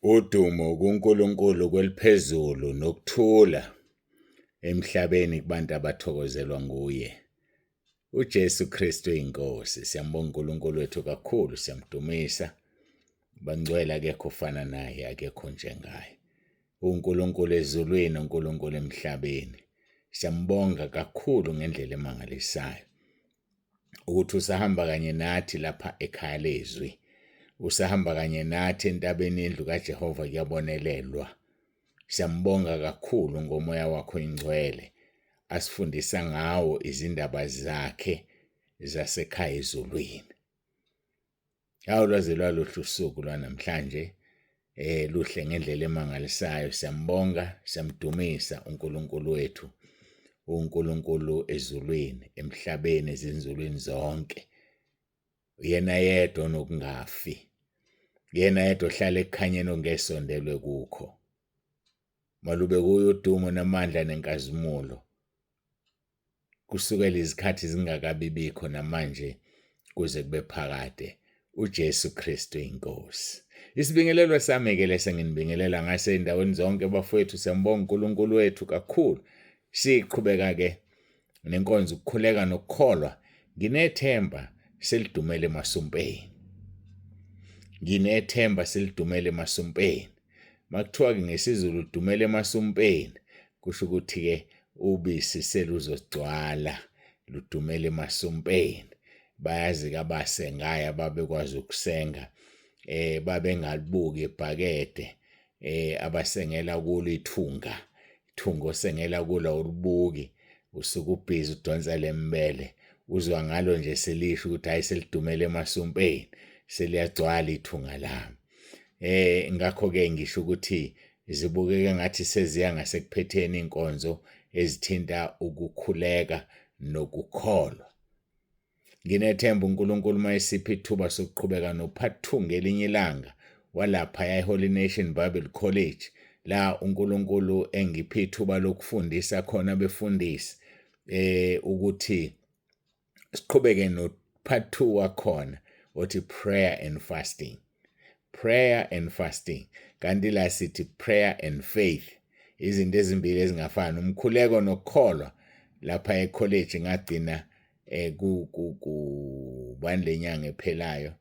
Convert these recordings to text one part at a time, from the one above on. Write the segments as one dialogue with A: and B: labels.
A: Udumo kuNkulunkulu kweliphezulu nokuthula emhlabeni kubantu abathokozelwa nguye. UJesu Kristu iNkosi. Siyambonga uNkulunkulu wethu kakhulu, siyamdumisa. Bangcwele akekho ofana naye, akekho njengaye. UNkulunkulu ezulwini, uNkulunkulu emhlabeni. Siyambonga kakhulu ngendlela emangalisayo. Ukuthi usahamba kanye nathi lapha ekhaya lezwi, usahamba kanye nathi entabeni yendlu kaJehova kuyabonelelwa. Siyambonga kakhulu ngomoya wakho ingcwele asifundisa ngawo izindaba zakhe zasekhaya ezulwini. Hawu lwaze lwaluhle usuku lwanamhlanje luhle ngendlela emangalisayo. Siyambonga, siyamdumisa uNkulunkulu wethu, uNkulunkulu ezulwini, emhlabeni, ezinzulwini zonke. Uyena yedwa onokungafi. Uyena yedwa ohlala ekukhanyeni ongesondelwe kukho. Malube kuye udumo namandla nenkazimulo. Kusukela izikhathi zingakabi bikho namanje kuze kube phakade. UJesu Kristu iNkosi. Isibingelelo sami-ke lesi enginibingelela ngaso ey'ndaweni zonke bafowethu, siyambonga uNkulunkulu wethu kakhulu. Siqhubeka-ke nenkonzo ukukhuleka nokukholwa. Nginethemba selidumele emasumpeni. Nginethemba selidumele emasumpeni. Makuthiwa-ke ngesiZulu lidumele emasumpeni, kusho ukuthi-ke ubisi seluzogcwala ludumele emasumpeni. Bayazi-ke abasengayo ababekwazi ukusenga babengalibuki ibhakede abasengela kulo ithunga. Ithunga osengela kulo awulibuki, usuke ubhizi udonsa lembele. Uzwa ngalo nje selisho ukuthi hhayi selidumele emasumpeni, seliyagcwala ithunga lami. Ngakho-ke ngisho ukuthi zibukeka ngathi seziya ngasekuphetheni iy'nkonzo ezithinta ukukhuleka nokukholwa. Nginethemba uNkulunkulu uma esipha ithuba sokuqhubeka no-part 2 ngelinye ilanga walaphaya eHoly Nation Bible College la uNkulunkulu engiphe ithuba lokufundisa khona abefundisi ukuthi siqhubeke no part 2 wakhona othi prayer and fasting. Prayer and fasting, kanti la sithi prayer and faith, izinto ezimbili ezingafani, umkhuleko nokukholwa. Lapha ekholeji ngagcina ku ku bani lenyanga ephelayo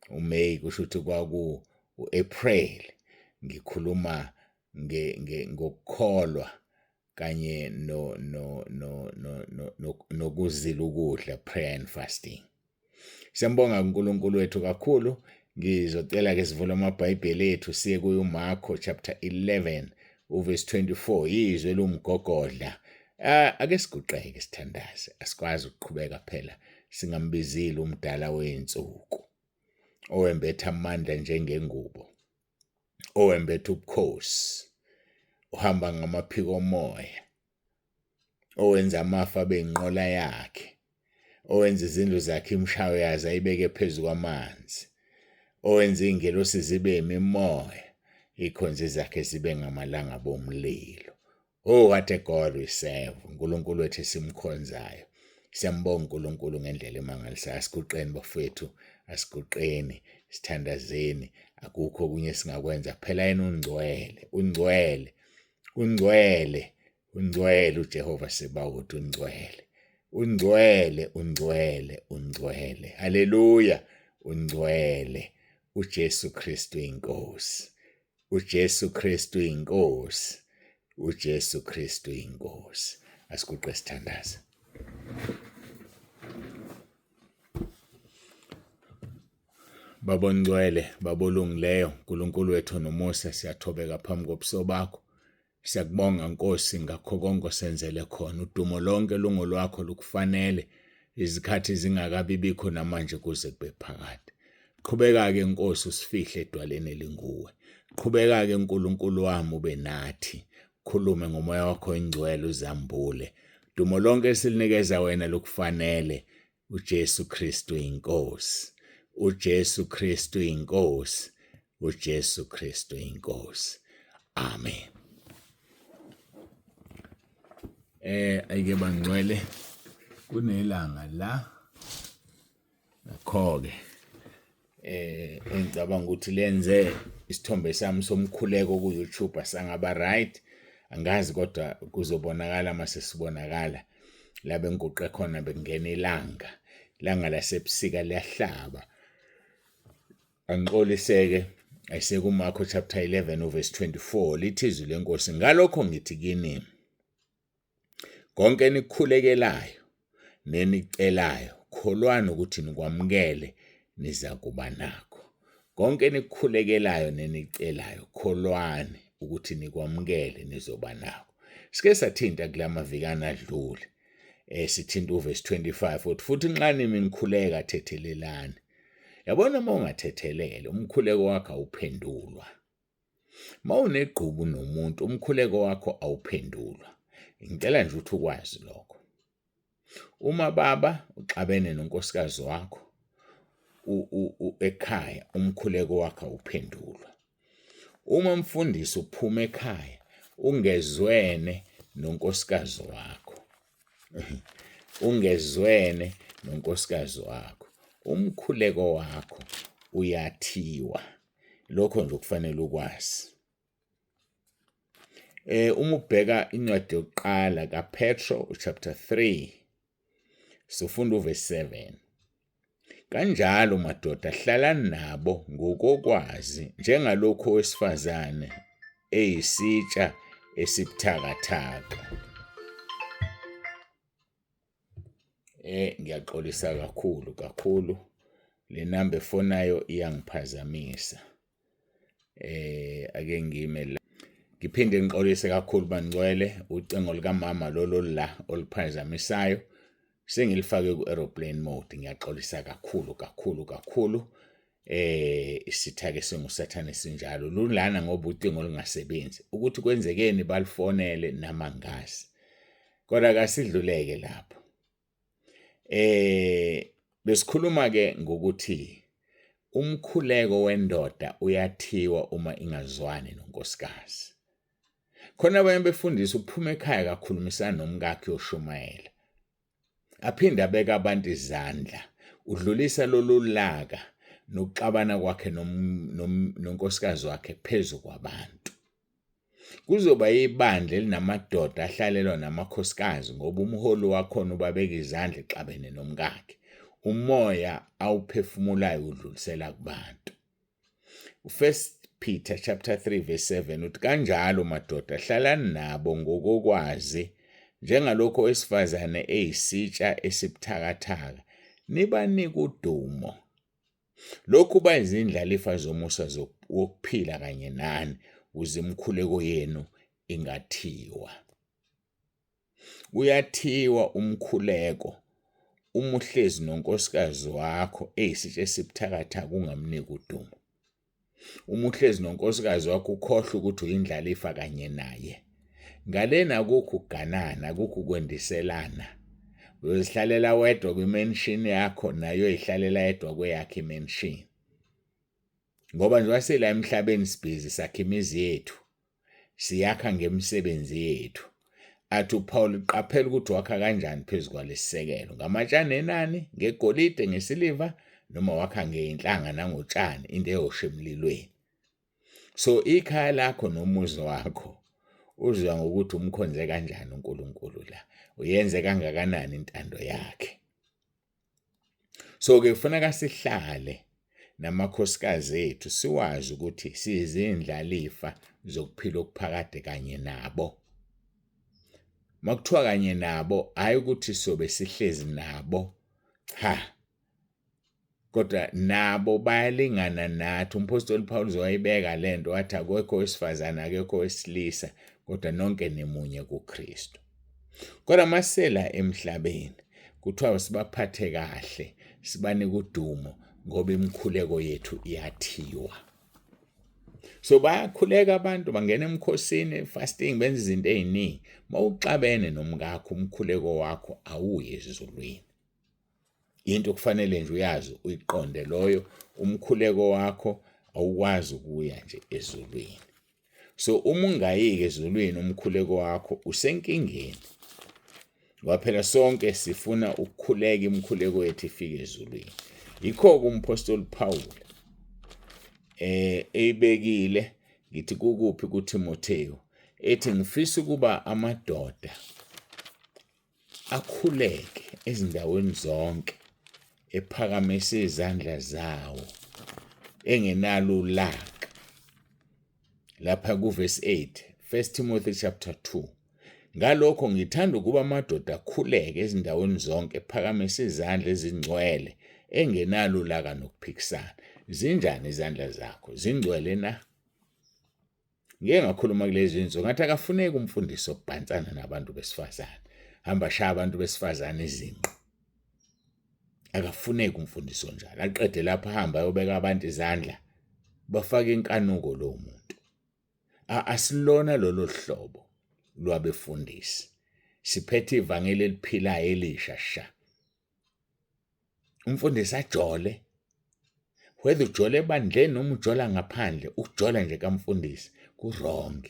A: uMay, kusho ukuthi kwaku uApril, ngikhuluma ngokukholwa kanye no no no no nokuzila ukudla, prayer and fasting. Siyambonga uNkulunkulu wethu kakhulu. Ngizocela ke sivule amaBhayibheli ethu siye kuyo uMarko chapter 11 uverse 24, izwi elumgogodla. Ake siguqeke sithandaze, asikwazi ukuqhubeka phela singambizile umdala wezinsuku owembetha amandla njengengubo, owembetha ubukhosi, uhamba ngamaphiko omoya, owenza amafa abe inqola yakhe, owenza izindlu zakhe imishayo yazo ayibeke phezu kwamanzi, owenza iy'ngelosi zibe imimoya, iy'khonzi zakhe zibe ngamalangabi omlilo. Oh, what a God we serve. uNkulunkulu wethu esimkhonzayo. Siyambonga uNkulunkulu ngendlela emangalisayo. Asiguqeni bafowethu, asiguqeni, sithandazeni. Akukho okunye esingakwenza. Phela yena ungcwele, ungcwele, ungcwele, ungcwele uJehova Sebawoti ungcwele. Ungcwele, ungcwele, ungcwele. Haleluya, ungcwele. uJesu Kristu inkosi. UJesu Kristu iNkosi. UJesu Kristu iNkosi. Asiguqe sithandaze. Baba ongcwele, Baba olungileyo, uNkulunkulu wethu nomusa, siyathobeka phambi kobuso bakho. Siyakubonga Nkosi ngakho konke osenzele khona. Udumo lonke lungolwakho lukufanele izikhathi zingakabi bikho namanje kuze kube phakade. Qhubeka-ke Nkosi usifihle edwaleni elinguwe. Qhubeka-ke Nkulunkulu wami ube nathi. Khulume ngomoya wakho oyingcwele uzambule. Dumo lonke esilinikeza wena lukufanele. UJesu Kristu iNkosi. UJesu Kristu iNkosi. UJesu Kristu iNkosi. Amen. Ayike bangcwele kunelanga la ngakho-ke engicabanga ukuthi lenze Isithombe sami somkhuleko ku-YouTube asangaba right, angazi kodwa kuzobonakala mase sibonakala. La bengiguqe khona bekungena ilanga, ilanga lasebusika liyahlaba. Angixoliseke ayisekuMarko chapter 11 uverse 24 lithi izwi lenkosi, ngalokho ngithi kini konke enikhulekelayo nenicelayo kholwani ukuthi nikwamukele nizakuba nakho. Konke enikhulekelayo nenicelayo kholwani ukuthi nikwamukele nizoba nakho. Sike sathinta kula mavikana adlule sithinta uverse 25 uthi futhi nxa nimi nikhuleka thethelelani. Yabona uma ungathethelele umkhuleko wakho awuphendulwa. Uma unegqubu nomuntu umkhuleko wakho awuphendulwa. Ngicela nje ukuthi ukwazi lokho. Uma baba uxabene nonkosikazi wakho ekhaya umkhuleko wakho awuphendulwa. Uma mfundisi uphuma ekhaya ungezwene nonkosikazi wakho, ungezwene nonkosikazi wakho, umkhuleko wakho uyathiwa. Lokho nje okufanele ukwazi. Uma ubheka incwadi yokuqala kaPetro chapter 3 sifunda uverse 7. Kanjalo madoda hlalani nabo ngokokwazi njengalokhu owesifazane eyisitsha esibuthakathaka. Ngiyaxolisa kakhulu kakhulu, le namba efonayo iyangiphazamisa. Ake ngime la. Ngiphinde ngixolise kakhulu bangcwele, ucingo lukamama lolo la oluphazamisayo sengilifake ku-aeroplane mode. Ngiyaxolisa kakhulu kakhulu kakhulu. Isitha-ke singuSathane sinjalo, lulana ngoba ucingo olungasebenzi. Ukuthi kwenzekeni balifonele nami angazi, kodwa kasidluleke lapho. Besikhuluma ke ngokuthi umkhuleko wendoda uyathiwa uma ingazwani nonkosikazi. Khona abanye befundisi uphuma ekhaya kakhulumisana nomkakhe uyoshumayela. Aphinde abeke abantu izandla, udlulisa lolu laka nokuxabana kwakhe nonkosikazi wakhe phezu kwabantu. Kuzoba ibandla elinamadoda ahlalelwa namakhosikazi ngoba umholi wakhona ubabeka izandla exabene nomkakhe. Umoya awuphefumulayo udlulisela kubantu. First Peter chapter 3 verse 7 uthi kanjalo madoda hlalani nabo ngokokwazi njengalokho owesifazane eyisitsha esibuthakathaka nibanike udumo. Lokhu bayizindlalifa zomusa wokuphila kanye nani, ukuze imikhuleko yenu ingathiwa. Uyathiwa umkhuleko uma uhlezi nonkosikazi wakho eyisitsha esibuthakathaka ungamniki udumo. Uma uhlezi nonkosikazi wakho ukhohlwe ukuthi uyindlalifa kanye naye. Ngalena akukho ukuganana, akukho ukwendiselana. Uyozihlalela wedwa kwi-mansion yakho naye uyoyihlalela yedwa kweyakhe i-mansion. Ngoba njengoba sila emhlabeni sibhizi sakha imizi yethu, siyakha ngemisebenzi yethu. Athi uPaul qaphela ukuthi wakha kanjani phezu kwalesisekelo, ngamatshana enani, ngegolide, ngesiliva, noma wakha ngeyinhlanga nangotshani, into eyosha emlilweni. So ikhaya lakho nomuzi wakho uzwa ngokuthi umkhonze kanjani uNkulunkulu la, uyenze kangakanani intando yakhe. So ke kufuneka sihlale namakhosikazi ethu siwazi ukuthi sizindlalifa zokuphila okuphakade kanye nabo. Makuthiwa kanye nabo, hhayi ukuthi sobe sihlezi nabo, cha, kodwa nabo bayalingana nathi. Umphostoli Paul wayibeka lento wathi akekho owesifazane akekho owesilisa kodwa nonke nimunye kuKristu. Kodwa masela emhlabeni kuthiwa sibaphathe kahle, sibanike udumo ngoba imikhuleko yethu iyathiwa. So bayakhuleka abantu bangena emkhosini fasting benza izinto eziningi. Mawuxabene nomkakho umkhuleko wakho awuyi ezulwini. Into okufanele nje uyazi uyiqonde loyo umkhuleko wakho awukwazi ukuya nje ezulwini. So uma ungayiki ezulwini umkhuleko wakho usenkingeni. Ngoba phela sonke sifuna ukukhuleka imikhuleko yethu ifike ezulwini. Yikho-ke umphostoli Paul Eyibekile ngithi kukuphi kuThimothewu ethi ngifisa ukuba amadoda akhuleke ezindaweni zonke ephakamise izandla zawo engenalo ulaka. Lapha kuvesi 8, 1 Timothy chapter 2. Ngalokho ngithanda ukuba amadoda akhuleke ezindaweni zonke ephakamise izandla ezingcwele engenalo ulaka nokuphikisana. Zinjani izandla zakho? Zingcwele na? Ngike ngakhuluma kulezi zinsuku ngathi akafuneki umfundisi okubhansana nabantu besifazane. Hamba shaya abantu besifazane izinqa. Akafuneki umfundisi onjalo. Aqede lapho ahambe ayobeka abantu izandla bafake inkanuko lowo muntu. Asilona lolo hlobo lwabefundisi. Siphethe ivangeli eliphilayo elisha sha. Umfundisi ajole, whether ujola ebandleni noma ujola ngaphandle, ukujola nje kamfundisi ku-wrong,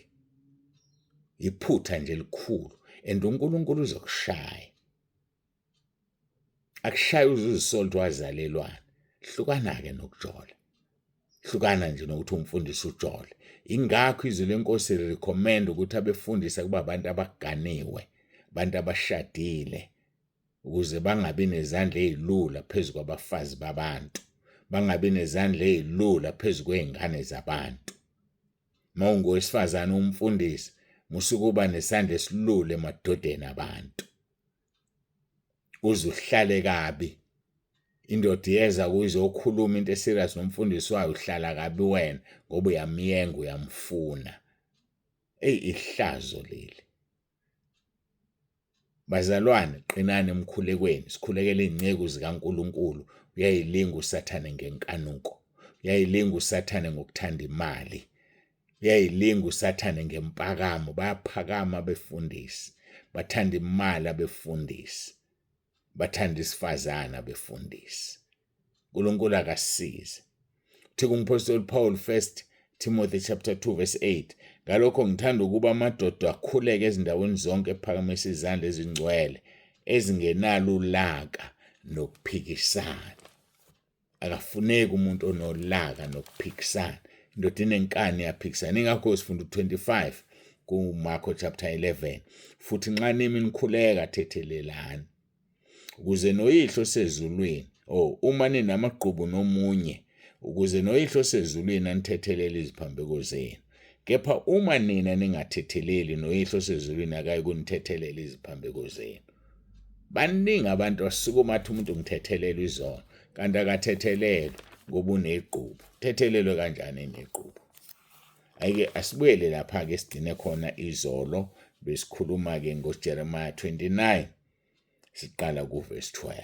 A: iphutha nje elikhulu and uNkulunkulu uzokushaya, akushaye uze uzisole ukuthi wazalelwani. Hlukana-ke nokujola, hlukana nje nokuthi umfundisi ujole. Ingakho izwi lenkosi lirecommend ukuthi abefundisi kuba abantu abaganiwe, abantu abashadile, ukuze bangabi nezandla ezilula phezu kwabafazi babantu, bangabi nezandla ezilula phezu kwey'ngane zabantu. Uma ungowesifazane umfundisi, musukuba nesandla esilula emadodeni abantu, uze uhlale kabi. Indoda iyeza kuyizokhuluma into eserious nomfundisi wayo, uhlala kabi wena ngoba uyamyenga, uyamfuna. Eyi, ihlazo leli. Bazalwane, qinani emkhulekweni, sikhulekele izinceku zikaNkulunkulu. Uyayilinga uSathane ngenkanuko, uyayilinga uSathane ngokuthanda imali, uyayilinga uSathane ngempakamo. Bayaphakama abefundisi, bathanda imali abefundisi, bathanda isifazane abefundisi. uNkulunkulu akasize. Uthi kumphostoli Paul, 1 Timothy chapter 2 verse 8, ngalokho ngithanda ukuba amadoda akhuleke ezindaweni zonke ephakamise izandla ezingcwele ezingenalo ulaka nokuphikisana. Akafuneki umuntu onolaka nokuphikisana. Indoda inenkani iyaphikisana. Ingakho sifunda u-25 kuMarko chapter 11. Futhi nxa nimi nikhuleka thethelelani, ukuze noYihlo osezulwini, oh, uma ninamagqubu nomunye, ukuze noYihlo osezulwini anithethelele iziphambeko zenu. Kepha uma nina ningathetheleli, noYihlo osezulwini akayi kunithethelela iziphambeko zenu. Baningi abantu asukuma athi umuntu ngithethelelwe izono, kanti akathethelelwe ngoba unegqubu. Thethelelwe kanjani enegqubu? Ayike asibuyele lapha-ke sigcine khona izolo, besikhuluma-ke ngoJeremiah 29 siqala kuvesi 12.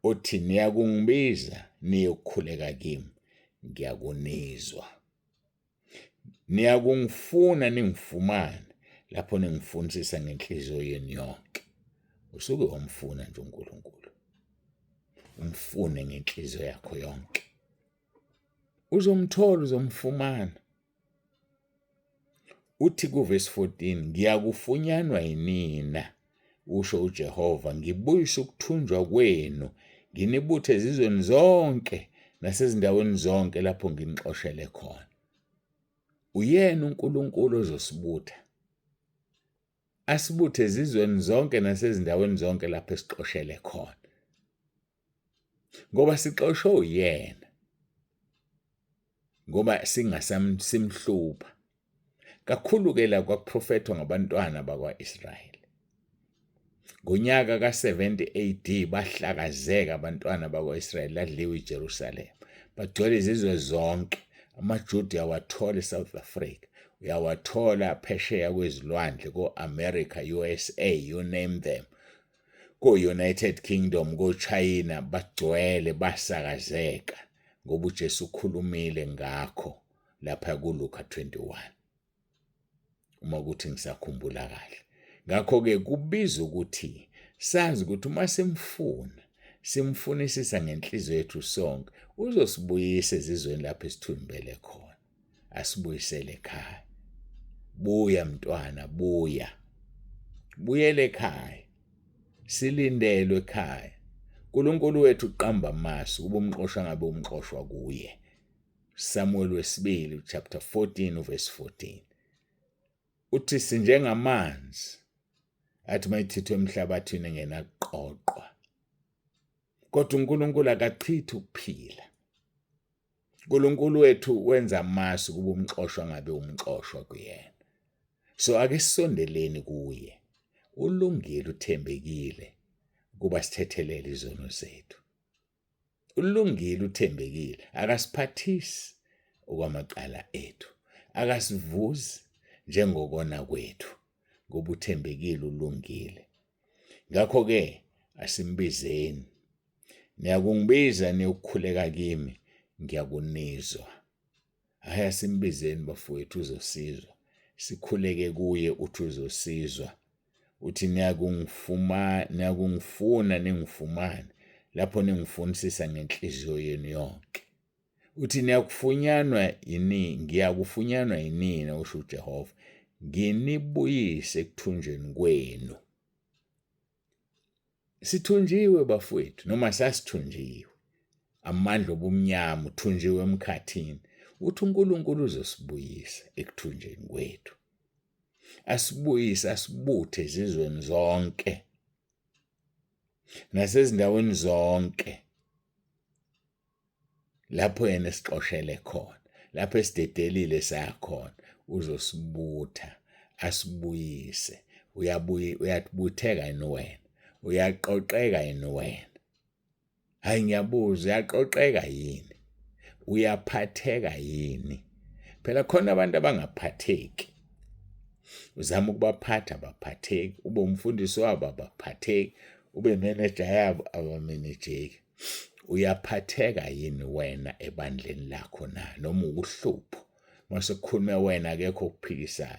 A: Uthi niyakungibiza niyokukhuleka kimi, ngiyakunizwa. Niyakungifuna ningifumane lapho ningifunisisa ngenhliziyo yenu yonke. Usuke wamfuna nje uNkulunkulu, umfune ngenhliziyo yakho yonke, uzomthola, uzomfumana. Uthi kuvesi 14, ngiyakufunyanwa yinina, usho uJehova, ngibuyise ukuthunjwa kwenu, nginibuthe ezizweni zonke nasezindaweni zonke lapho nginixoshele khona. Uyena uNkulunkulu ozosibutha, asibuthe ezizweni zonke nasezindaweni zonke lapho esixoshele khona, ngoba sixoshwe uyena, ngoba singasamsimhlupha kakhulu-ke. La kwakuprofethwa ngabantwana bakwa-Israyeli ngonyaka ka-70 AD. Bahlakazeka abantwana bakwa-Israyeli, ladliwa iJerusalema, bagcwele izizwe zonke. AmaJuda uyawathola eSouth Africa, uyawathola phesheya kwezilwandle, ko-America, USA, you name them, ko-United Kingdom, ko-China, bagcwele basakazeka, ngoba uJesu ukhulumile ngakho lapha kuLuka 21, uma ukuthi ngisakhumbula kahle. Ngakho-ke kubiza ukuthi sazi ukuthi uma simfuna, simfunisisa ngenhliziyo yethu sonke, uzosibuyisa ezizweni lapho esithumbele khona, asibuyisele ekhaya. Buya mntwana, buya, buyele ekhaya, silindelwe ekhaya. uNkulunkulu wethu uqamba amasu, kuba umxoshwa ngabe umxoshwa kuye. Samuel wesibili chapter 14 verse 14 uthi sinjengamanzi athi mayithithwe emhlabathini engenakuqoqwa, kodwa uNkulunkulu akachithi ukuphila. uNkulunkulu wethu wenza amasu kuba umxoshwa ngabe umxoshwa kuyena. So ake sisondeleni kuye, ulungile, uthembekile ukuba sithethelele izono zethu. Ulungile, uthembekile, akasiphathisi okwamacala ethu, akasivuzi njengokona kwethu, ngoba uthembekile, ulungile. Ngakho-ke asimbizeni. Niyakungibiza niyokukhuleka kimi, ngiyakunizwa. Hhayi, asimbizeni bafowethu, uzosizwa. Sikhuleke kuye, uthi uzosizwa. Uthi niyakungifuna ningifumane lapho ningifunisisa ngenhliziyo yenu yonke. Uthi niyakufunyanwa yini, ngiyakufunyanwa yinina, usho uJehova, nginibuyise ekuthunjweni kwenu. Sithunjiwe bafowethu, noma sasithunjiwe. Amandla obumnyama, uthunjiwe emkhathini. Uthi uNkulunkulu uzosibuyisa ekuthunjeni kwethu. Asibuyise, asibuthe ezizweni zonke nasezindaweni zonke lapho yena esixoshele khona, lapho esidedelile saya khona, uzosibutha asibuyise. Uyabuye, uyabutheka yini wena? Uyaqoqeka yini wena? Hayi, ngiyabuza, uyaqoqeka yini? Uyaphatheka yini? Phela khona abantu abangaphatheki, uzama ukubaphatha abaphatheki, ube umfundisi wabo abaphatheki, ube manager yabo abamenejeki. Uyaphatheka yini wena ebandleni lakho na, noma ukuhlupho mase kukhulume wena akekho okuphikisayo?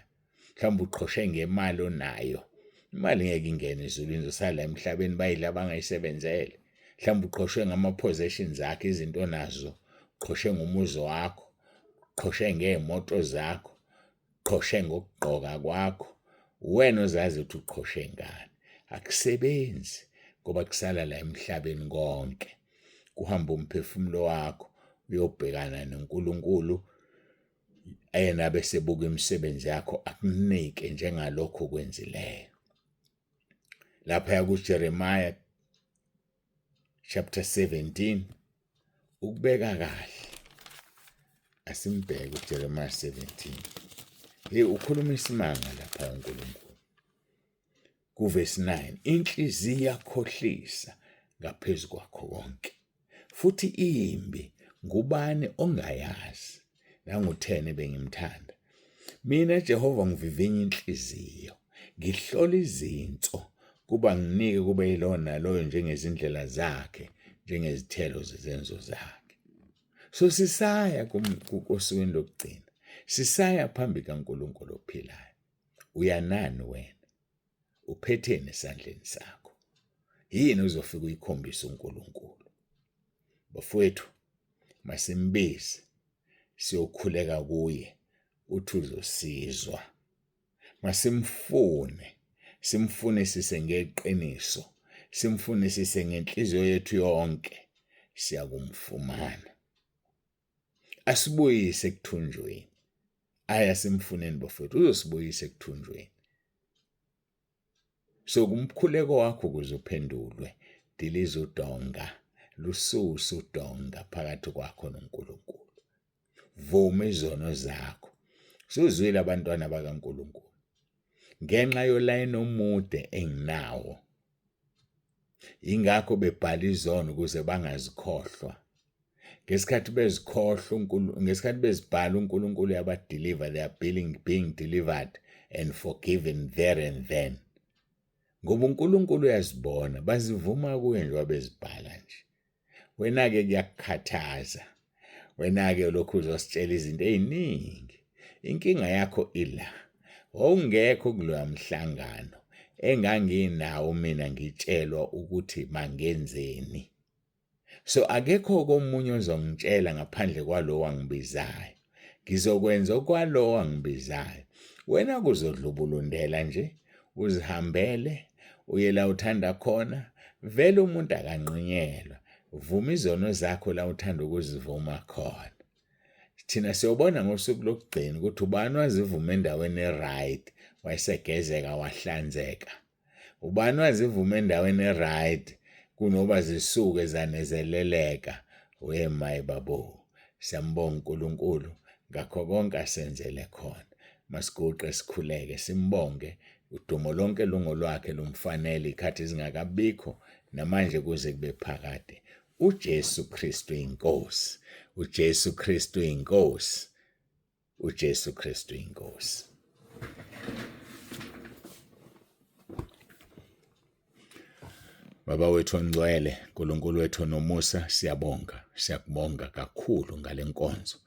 A: Mhlawumbe uqhoshe ngemali onayo, imali ngeke ingene ezulwini, zosala emhlabeni bayidla abangayisebenzele. Mhlawumbe uqhoshwe ngama-possessions akho, izinto onazo, uqhoshe ngomuzi wakho, uqhoshe ngey'moto zakho, uqhoshe ngokugqoka kwakho. Uwena ozazi ukuthi uqhoshe ngani. Akusebenzi ngoba kusala la emhlabeni konke. Kuhamba umphefumulo wakho uyobhekana noNkulunkulu, yena bese buka imisebenzi yakho akunike njengalokho okwenzileyo. Lapha kuJeremiah chapter 17 ukubeka kahle. Asimbheke uJeremiah 17. Hey, ukhuluma isimanga lapha uNkulunkulu. Kuvesi 9, inhliziyo iyakhohlisa ngaphezu kwakho konke, futhi imbi, ngubani ongayazi? Nangu-10 bengimthanda. Mina Jehova ngivivinya inhliziyo, ngihlola izinso, kuba nginike kube yilowo naloyo njengezindlela zakhe, njengezithelo zezenzo zakhe. So sisaya osukwini lokugcina, sisaya phambi kaNkulunkulu ophilayo. Uyanani wena? Uphetheni esandleni sakho? Yini uzofika uyikhombise uNkulunkulu? Bafowethu, masimbize siyokhuleka kuye, uthi uzosizwa. Masimfune, simfunisise ngeqiniso, simfunisise ngenhliziyo yethu yonke, siyakumfumana. Asibuyise ekuthunjweni. Aya simfuneni bafowethu, uzosibuyisa ekuthunjweni. So kumkhuleko wakho ukuze uphendulwe, diliza udonga, lususe udonga phakathi kwakho noNkulunkulu. Vuma izono zakho. Suzwile abantwana bakaNkulunkulu. Ngenxa yolayini omude enginawo, ingakho bebhala izono ukuze bangazikhohlwa. Ngesikhathi bezikhohlwa uNkulunkulu, ngesikhathi bezibhala uNkulunkulu uyabadeliver, they are being delivered and forgiven there and then. Ngoba uNkulunkulu uyazibona, bazivuma kuye njengoba bezibhala nje. Wena-ke kuyakukhathaza. Wena-ke lokhu uzositshela izinto ey'ningi. Inkinga yakho ila. Wawungekho kuloya mhlangano enganginawo mina ngitshelwa ukuthi mangenzeni. So akekho komunye ozongitshela ngaphandle kwalowo angibizayo. Ngizokwenza okwalowo angibizayo. Wena kuzodlubulundela nje, uzihambele, uye la uthanda khona. Vele umuntu akanqunyelwa. Vuma izono zakho la uthanda ukuzivuma khona. Thina siyobona ngosuku lokugcina ukuthi ubani wazivuma endaweni e-right wayesegezeka wahlanzeka. Ubani wazivuma endaweni e-right kunoba zisuke zanezeleleka. We my babo, siyambonga uNkulunkulu ngakho konke asenzele khona. Masiguqe sikhuleke simbonge, udumo lonke lungolwakhe lumfanele ikhathi zingakabikho namanje kuze kube phakade. UJesu Kristu inkosi, uJesu Kristu inkosi, uJesu Kristu inkosi. Baba wethu ongcwele, uNkulunkulu wethu onomusa, siyabonga, siyakubonga kakhulu ngale nkonzo.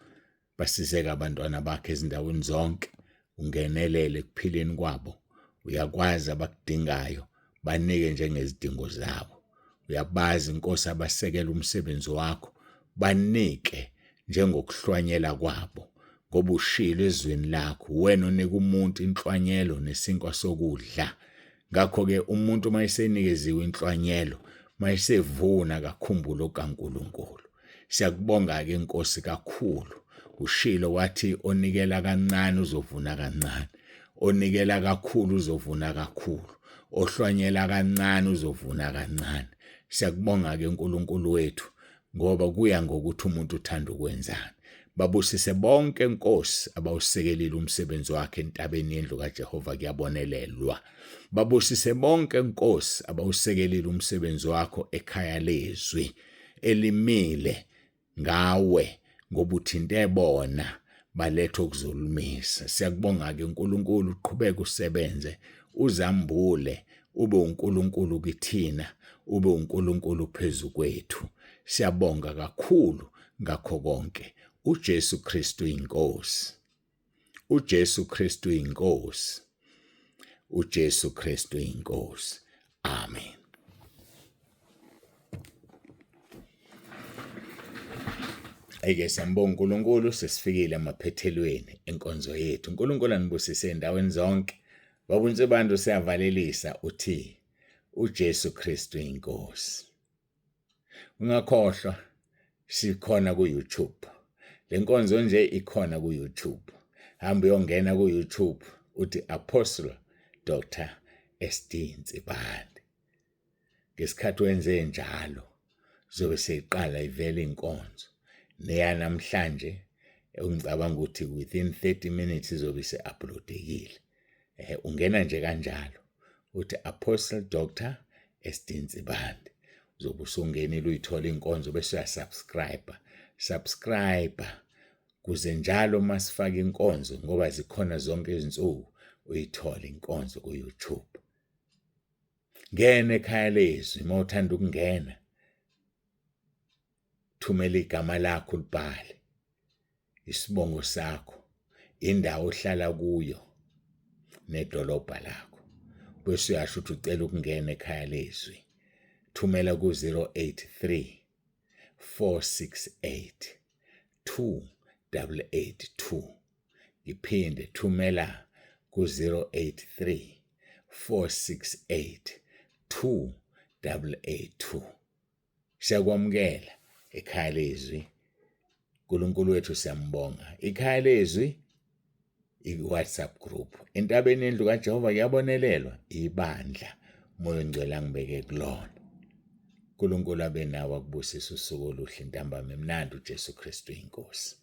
A: Basizeke abantwana bakhe ezindaweni zonke, ungenelele ekuphileni kwabo. Uyakwazi abakudingayo, banike njengezidingo zabo. Uyabazi Nkosi abasekela umsebenzi wakho, banike njengokuhlwanyela kwabo. Ngoba ushilo ezwini lakho, wena onika umuntu inhlwanyelo nesinkwa sokudla. Ngakho-ke umuntu uma esenikeziwe inhlwanyelo, uma esevuna akakhumbule okaNkulunkulu. Siyakubonga-ke Nkosi kakhulu. Ushilo wathi onikela kancane uzovuna kancane, onikela kakhulu uzovuna kakhulu, ohlwanyela kancane uzovuna kancane. Siyakubonga-ke uNkulunkulu wethu ngoba kuya ngokuthi umuntu uthanda ukwenzani. Babusise bonke Nkosi abawusekelile umsebenzi wakhe entabeni yendlu kaJehova kuyabonelelwa. Babusise bonke Nkosi abawusekelile umsebenzi wakho ekhaya lezwi elimile ngawe ngoba uthinte bona baletha okuzolumisa. Siyakubonga-ke uNkulunkulu, uqhubeke usebenze, uzambule, ube uNkulunkulu kithina, ube uNkulunkulu phezu kwethu. Siyabonga kakhulu ngakho konke. uJesu Kristu inkosi. uJesu Kristu inkosi. uJesu Kristu inkosi. Amen. Eke siyambonga uNkulunkulu, sesifikile emaphethelweni enkonzo yethu. uNkulunkulu anibusise endaweni zonke. Baba uNsibande usiyavalelisa uthi uJesu Kristu inkosi. Ungakhohlwa sikhona ku-YouTube. Le nkonzo nje ikhona ku-YouTube. Hamba uyongena ku-YouTube uthi Apostle Dr. SD Nsibande. Ngesikhathi wenze njalo zobe seyiqala ivela inkonzo. Neyanamhlanje engicabanga ukuthi within 30 minutes izobe ise-uploadekile. Ungena nje kanjalo uthi Apostle Dr. SD Nsibande, uzobe usungenile uyithola inkonzo bese uyasubscribe. Subscribe kuze njalo uma sifaka inkonzo, ngoba zikhona zonke izinsuku, uyithole inkonzo ku-YouTube. Ngena ekhaya lezwi uma uthanda ukungena, thumela igama lakho ulibhale, isibongo sakho, indawo ohlala kuyo nedolobha lakho, bese uyasho ukuthi ucela ukungena ekhaya lezwi. Thumela ku-083 468 2882. Ngiphinde, thumela ku-083 468 2882. Siyakwamukela ekhaya lezwi. uNkulunkulu wethu siyambonga. Ikhaya lezwi i-WhatsApp group. Entabeni yendlu kaJehova kuyabonelelwa ibandla uMoya oNgcwele angibeke kulona. uNkulunkulu abe nawe, akubusise usuku oluhle, intambama emnandi. uJesu Kristu inkosi.